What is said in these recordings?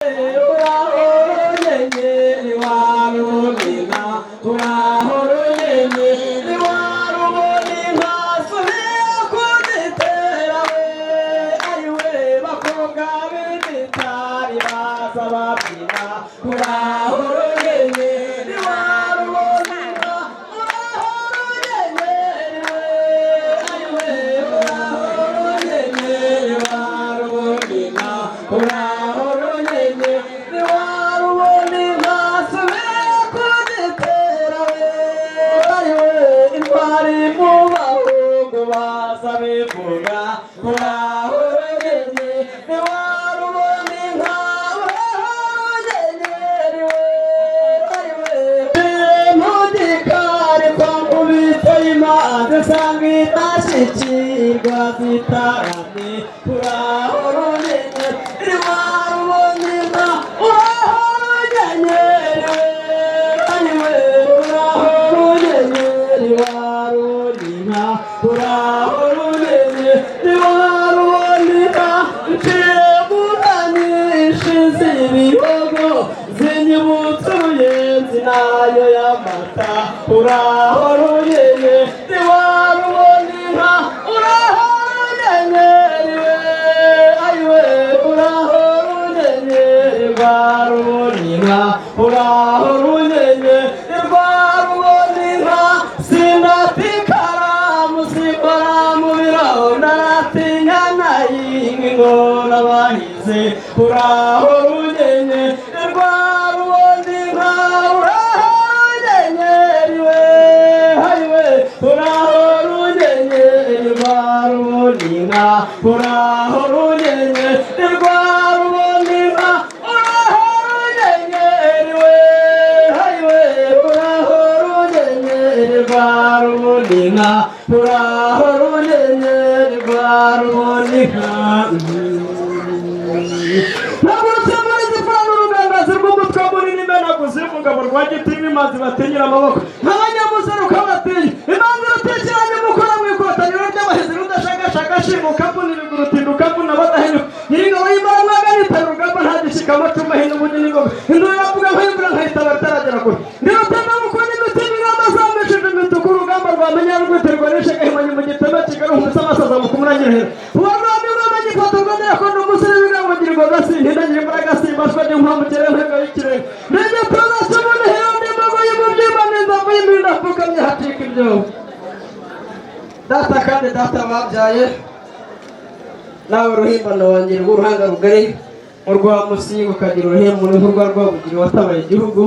Uraho warubona, uraho runyenyeri warubona inka, subira kuzitera we. Ayiwe, bakobwa b'ibitari baza babyina. Uraho runyenyeri warubona inka, uraho runyenyeri we. Ayiwe, uraho runyenyeri warubona inka, uraho runyenyeri warubona inka, subira kuzitera we. Ayiwe, intwari mu bahungu baza bivuga. Uraho runyenyeri warubona inka, uraho runyenyeri we. Ayiwe, mu gikari kwa Nkubito y'Imanzi usanga indashyikirwa zitaramye. Uraho runyenyeri warubona inka, uraho runyenyeri we. Ayiwe, uraho runyenyeri warubona inka, uraho runyenyeri warubona inka. Nciye mu nka nyinshi z'ibihogo, zinyibutsa uruyenzi nayo y'amata. Uraho runyenyeri warubona inka, uraho runyenyeri we. Ayiwe, uraho runyenyeri rwarubona inka, uraho runyenyeri rwarubona inka. Sinatikaramu simbora mu biro, naratinya nayinka ingora bahize. Uraho runyenyeri rwarubona inka, uraho runyenyeri we. Ayiwe, uraho runyenyeri rwarubona inka, uraho runyenyeri rwarubona inka, uraho runyenyeri we. Ayiwe, uraho runyenyeri rwarubona inka, uraho runyenyeri rwarubona inka. Mpagurutse muri zifana urugangazi rw'umutwe munini, imenaguzi y'umugabo Rwagitinywa, imanzi batinyira amaboko nk'abanyamuseruka batinya imanzi, rutikiranye mukora mu ikotaniro ry'abahizi, rudashagashaka ashimuka mbona ibiguru rutinduka mbona badahenyuka, nyiringabo y'imbaramwaga nitara urugamba nta gishyika, amacumu ahina ubunini ingoma induru iravuga nk'imvura nkayitaba itaragera kure. Ndi rutema gukora imitima ingamba zamishije imituku, urugamba rwamenya rwiterwa n'ishagahimanyi mu giteme kigali umusa amasaza mu kumurangirira uwo rwanda ingoma gifata urwanda yakunda umusore w'ingango ngirwa gasinda ngira imbaraga simbashwa n'inkwamukere ntego y'ikirenga n'igituza cy'umunihiro n'imbago y'umubyimba n'inzovu y'imirinda apfukamye hacika ibyobo. Data kandi data babyaye, nawe ruhimbano wanjye rw'uruhanga rugari, urwa Musinga ukagira uruhembu n'urwa Rwabugiri watabaye igihugu,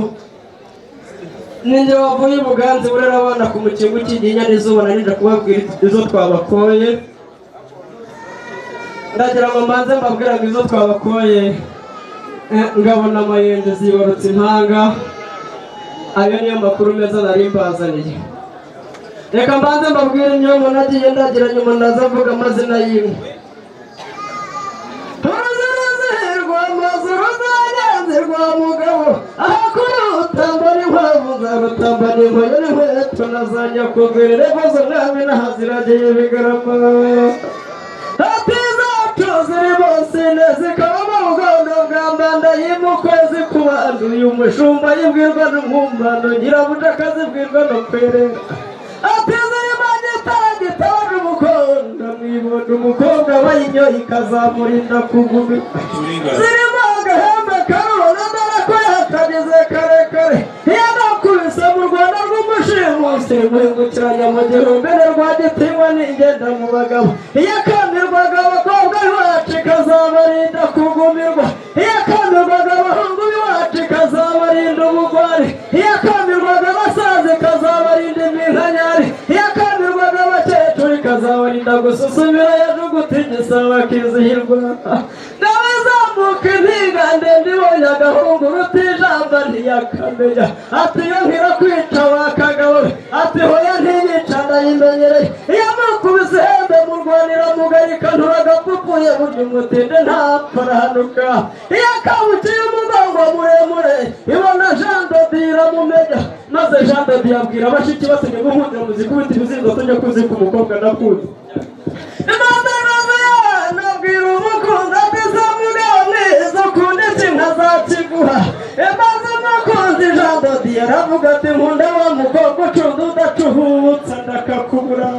ninjye wavuye i Buganza burera abana ku mukingo ukingiye n'izuba. Narinda kubabwira izo twabakoye. Ndagira ngo mbanze mbabwira ngo izo twabakoye, ngabona amayenje zibarutse impanga. Ayo niyo makuru meza nari mbazaniye. Reka mbanze mbabwire imyongo nagiye ndagira, nyuma ndaza mvuga amazina y'inka. Uruzirwa amazu ruzagenzi rwa mugabo, ahakurutamba n'inkwavu nzarutamba n'inkoyo n'inkweto na za nyakugwirire maze umwami n'ahaziragiye bigarama. Ati zacu ziri sine zikabamo rugondo bwa mbanda y'umukwezi kubanduye umushumba yibwirwa n'umumbano, nyirabuja akazibwirwa no kwerera. Ati zirimo gitara gitabaje umukondo mwibondo, umukobwa wayinyoye ikazamurinda kugumirwa. Zirimo agahembe karubona dore ko yakagize karekare, iyo nakubise mu Rwanda rw'umushimusi muhingukiranya mu gihumbi rwa gitinywa n'ingenda mu bagabo. Iyo akamirwaga abakobwa iwacu ikazabarinda kugumirwa, iyo akamirwaga abahungu iwacu ikazabarinda ubugwari, iyo akamirwaga abasaza ikazabarinda iminkanyari, iyo akamirwaga abakecuru ikazabarinda gususumira, yajugutigisa bakizihirwa. Ndabazamuka impinga ndende ibonye agahungu rutijamba ntiyakamenya. Ati iyo nkira kwica wa kagabo we. Ati hoya, ntiyica ndayimenyereye. Iyo mukubise ihembe murwanira mugarika nturagapfupfuye, burya umutinde ntapfa arahanuka. Iyo akabukiye umugongo muremure ibona Jean Dodier iramumenya, maze Jean Dodier abwira bashiki bose: "Nimunkundira muzikubita ibizingo tujya kuzika umukobwa nakunze." Nabwira umukunzi ati: "Se mugabo mwiza, ukunda iki?" Nkaza Emaze umukunzi Jean Dodier aravuga ati nkunda wa mukobwa ucunda udacuhutsa ndakakubura.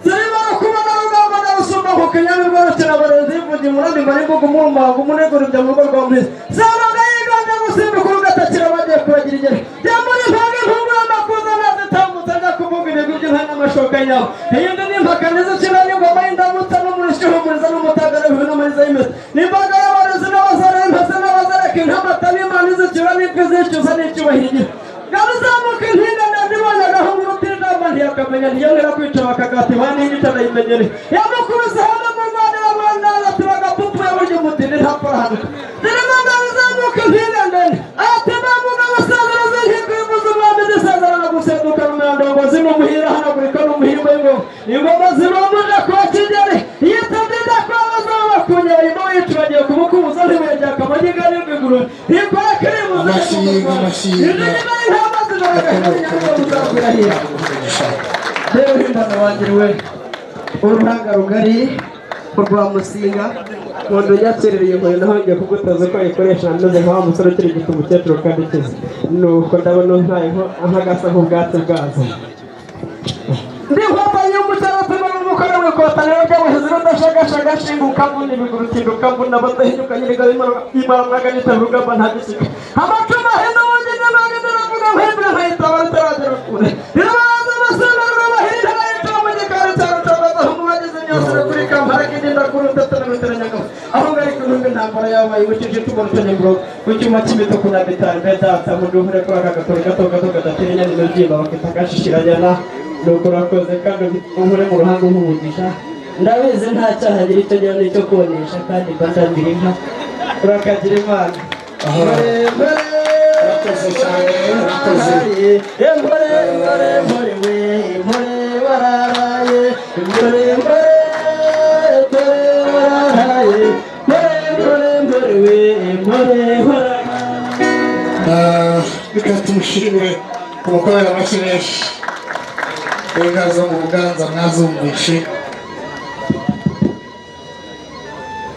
Zirimo kubona rugamba na rusumba ku kinyabirwa rukina abarenzi yivugira umunani marimbuga umurumbaga umunegura ibyo mu rugo rwa mwiza zabaga yiganje gusimbuka urugatakira bagiye kuragira igere yamuri impanga impungu y'amakuza nazitambutse ajya kuvuga ibigwi by'inka n'amashoka yawe. Iyindi ni impakanizi zikina n'ingoma y'indamutsa n'umurishyi uhumuriza n'umutagara n'amariza y'imesa n'imbaga y'abarezi n'abazara impese n'abazareka intamata n'imana izikira n'ipfi zicyuza n'icyubahiro igira ngabo izamuka impinga ndazibonye agahungu rutijamba ntiyakamenya ntiyongera kwica bakagati ihwane y'inyica ndayimenyere yamukubise hano mu Rwanda Rwanda ati bagapupura burya umutindi ntapfa arahanuka. Zirimo ngabo izamuka impinga ndende ati navuga abasezera z'inkiko ivuze umwami zisezerana guseduka rumuyandongozi n'umuhira ahanagurika n'umuhimba w'ingoma ingoma zirumuje kwa Kigeli yitabye inda kwa bazaba kunyara yicu bagiye kumukubuza ntibuye rya Kamonyi n'inguru ntikora kiribuze. Amashinga, amashinga. Rero himbano wangiriwe uruhanga rugari urwa Musinga nkunda unyakiririye inkoni naho ngiye kugutoza uko ayikoresha meze nka wa musore ukiri gito umukecuru kandi ukize nuko ndabona ntaye nk'agasa nk'ubwatsi bwazo. Ndi nkotanyi y'umucyaro n'umukore w'ikotaniro ry'abahizi rudashagashaga shinguka mvuna ibigurutinda ukavuna abadahinyuka nyiriga imaramwaga nitaba urugamba nta gisiga amacumu ahenda ubugingo nagenda navuga mpembwe nkayitaba ritaragera kure rirabaza amasanga rurabahirira yicara mu gikari cya Rucabaza aho umubageze imyose kuri Kampara kigenda kuri Rutata na Ruteranyangabo aho ngari ku ntumbi intambara yabaye ibukije icumu Rutanyangabo ku cyuma cy'imituku na bitanu mbe data muduhure kuri aka gakoni gato gato kadatera inyana imibyimba bakita gashishiranyana. Nuko urakoze kandi unkure mu ruhanga nk'umugisha ndabizi nta cyaha ngira icyo ngira n'icyo kubonesha kandi mba ndambira inka urakagira Imana. Urakoze cyane, urakoze. Impore impore impore we impore wararaye impore impore impore wararaye impore impore impore we impore wararaye. Reka tumushimire tumukorere amashyi menshi. Inka zo mu Buganza mwazumvishe.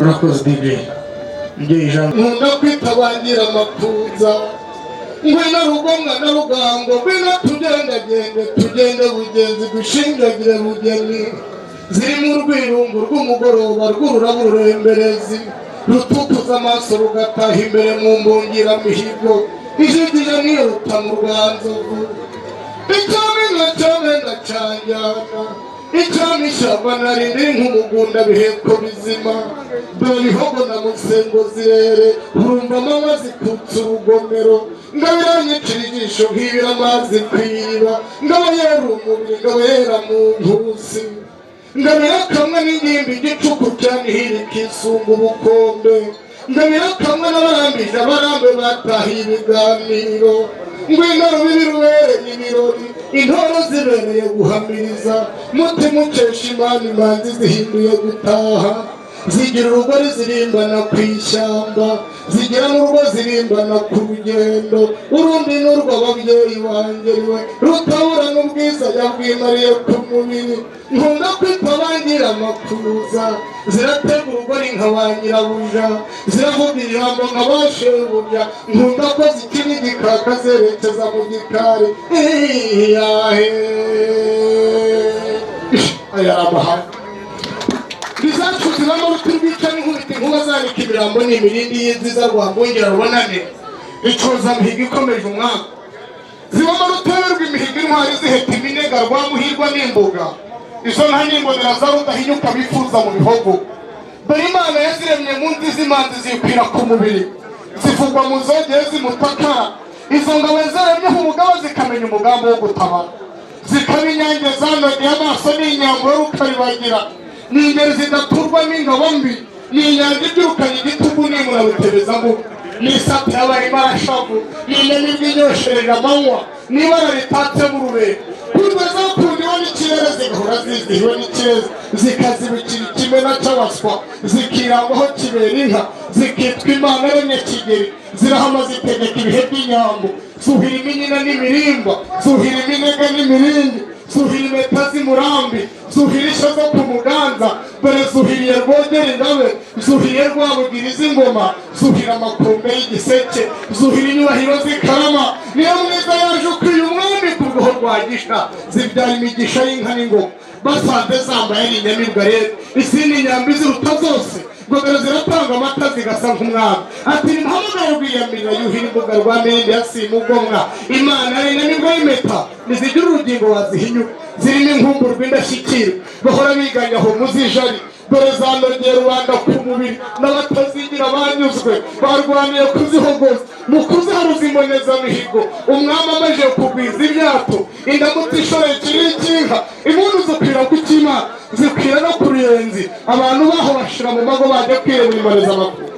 Urakoze DJ ibyo ijambo. Nkunda kwita ba nyiramakuza ngwino rugomwa na rugango ngwino tugendagende tugende bugenzi dushingagire bugeni ziri mu rwirungu rw'umugoroba rw'ururabo ruremberezi rutukuza amaso rugataha imbere mu mbungiramihigo ijigije mwiruta mu rwanzovu icyamenya cyamenda cyanjyana icyama ishyamba narindi nk'umugunda biheko bizima dore bihogo na musengo zirere urumva amanywa zikutse urugomero ngabiranyicira ijisho nkibira amazi ku iriba ngaba yera umubiri ngaba yera mu nkusi ngabira kamwe n'ingimbi igicuku cyanihira ikisunga ubukombe ngabira kamwe n'abarambije abarambe batahiye ibiganiro ngwino rubibi rubereye ibirori intore zibereye guhamiriza mutima ukesha Imana imanzi zihinduye gutaha zigira urugori zirimbana ku ishyamba zigira n'urugo zirimbana ku rugendo urundi n'urw'ababyeyi bangeriwe rutabura n'ubwiza yabwimariye ku mubiri nkunda kwita ba nyiramakuza ziratega urugori nka ba nyirabuja ziravuga ijambo nka ba shebuja nkunda ko zikina igikaka zerekeza mu gikari iyahe aya ari amahanga bizacu zibamo uruti rwica n'inkubita inkuba zanika imirambo n'imirindi y'inziza rwambongera rubonane icuza mihigo ikomeje umwaka zibamo rutebe rw'imihigo intwari ziheta iminega rwa muhirwa n'imbuga izo nka n'imbonera za rudahinyuka bifuza mu bihogo dore Imana yaziremye mu nzi z'imanzi zikwira ku mubiri zivugwa mu zogeye zimutakara izo ngabo zaremyeho umugaba zikamenya umugambi wo gutabara zikaba inyange zanogeye amaso n'inyambo rukaribagira ni ingeri zidaturwa n'ingabo mbi ni inyanja ibyirukanye igitugu nimura rutebezambuga ni isate y'abarimo arashavu ni inyamibwa inyoshereje amanywa n'ibara ritatse mu rubere kurwa zakundiwe n'ikirere zigahora zizihiwe n'ikirere zikazibukira ikimena cy'abaswa zikirangwaho kibera inka zikitwa Imana yaremye Kigeri zirahama zitegeka ibihe by'inyambo zuhira iminyina n'imirimba zuhira iminega n'imirindi. Zuhira impeta z'imurambi, zuhira ishyo zo ku Muganza, dore zuhiriye Rwogera ingabe, zuhiriye Rwabugiri z'ingoma, zuhira amakombe y'igiseke, zuhira inyubahiro z'ikarama. Niyo mwiza yaje ukwiye umwami ku rwoho rwa Gisha, zibyara imigisha y'inka n'ingoma. Basanze zambaye ari inyamibwa rero, izindi nyambi ziruta zose, ngomero ziratanga amata zigasa nk'umwami. Ati nimuhamagare Rwiyamirira yuhira imbuga rwa Mirindi ya Simugomwa. Imana ari inyamibwa y'impeta, ntizigira urugingo wazihinyura, zirimo inkumburwa indashyikirwa, bahora biganya aho muzijari. Dore zanogeye rubanda ku mubiri, n'abatazigira banyuzwe barwaniye kuzihogoza mu kuziharuza imbonezamihigo. Umwami amaze kugwiza imyato, indamutsa ishoreye ikiri cy'inka, impundu zikwira ku cy'Imana, zikwira no ku Ruyenzi. Abantu baho bashira mu mago bajya kwirebera imbonezamakuru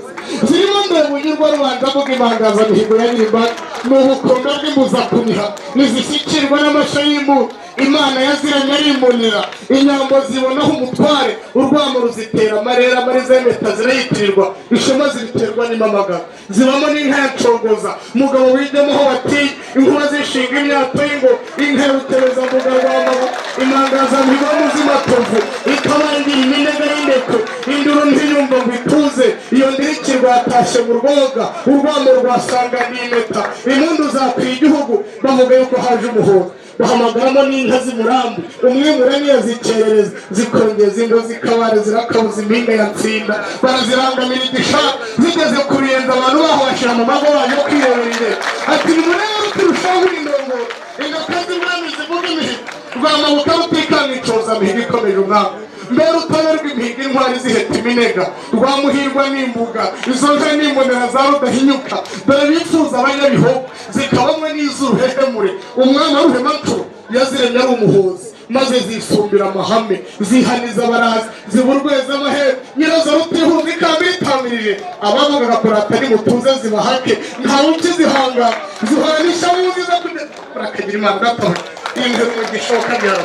zirimo Ndebunyurwa rubanda mvuga impangazamihigo ya Nyirimbaga. Ni ubukombe bw'imbuzakuniha, ntizishyikirwa n'amashyo y'imbuga. Imana yaziranye arimbonera, inyambo zibonaho umutware, urwamo ruzitera amarere, amariza y'impeta zirayitirirwa, ishema zibiterwa n'impamagara. Zibamo n'inka ya Cogoza mugabo wigemaho watiye inkuba zishinga imyato y'ingo, inka ya Rutebezambuga rwa Mabu, impangazamihigo y'Umuzimatovu, ikabangira iminega y'indekwe, induru ntiyumva ngo ituze. Iyo ndirikirwa yatashye mu rwoga, urwamo rwasanganiye impeta, impundu zakwiye igihugu, bavuga yuko haje umuhondo. Bahamagaramo n'inka z'imurambi, umwimura niyazikerereza, zikongeza ingo zikabara, zirakabuza impinga ya Nsinda, barazirangamira igisha. Zigeze ku Ruyenzi, abantu baho bashyira mu mago baje kwirebera imbere. Ati nimurebe turushaho indongoro, ingaka z'umwami zivuga imihigo, Rwamabuka rutikanga icoza mihigo ikomeje umwami. Mbere utaberwa imihigo, intwari ziheta iminega, Rwamuhirwa n'imbuga, izo nka n'imbonera za Rudahinyuka. Dore bifuza abanyabihogo, zikabamwe n'iz'uruhehemure. Umwami wa Ruhemanshuro yaziremye ari umuhozi, maze zisumbira amahame, zihaniza abarazi, ziba urwezamahembe. Nyirazo rutihunga ikamba itamirije, abavugaga kurata nimutuze zibahake, ntawe ukizihanga, zihora n'ishamu nziza kujya urakagira Imana gatoya. Inka umugisha ukabyara.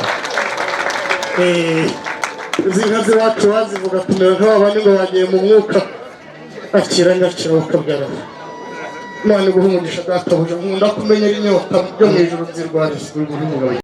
Izi nka z'iwacu wazivuga tumera nk'abandi ngo bagiye mu mwuka. Akira nyakira bakabyara. Imana iguha umugisha databuja, nkunda kumenyera inyota byo mu ijuru nzirwariza.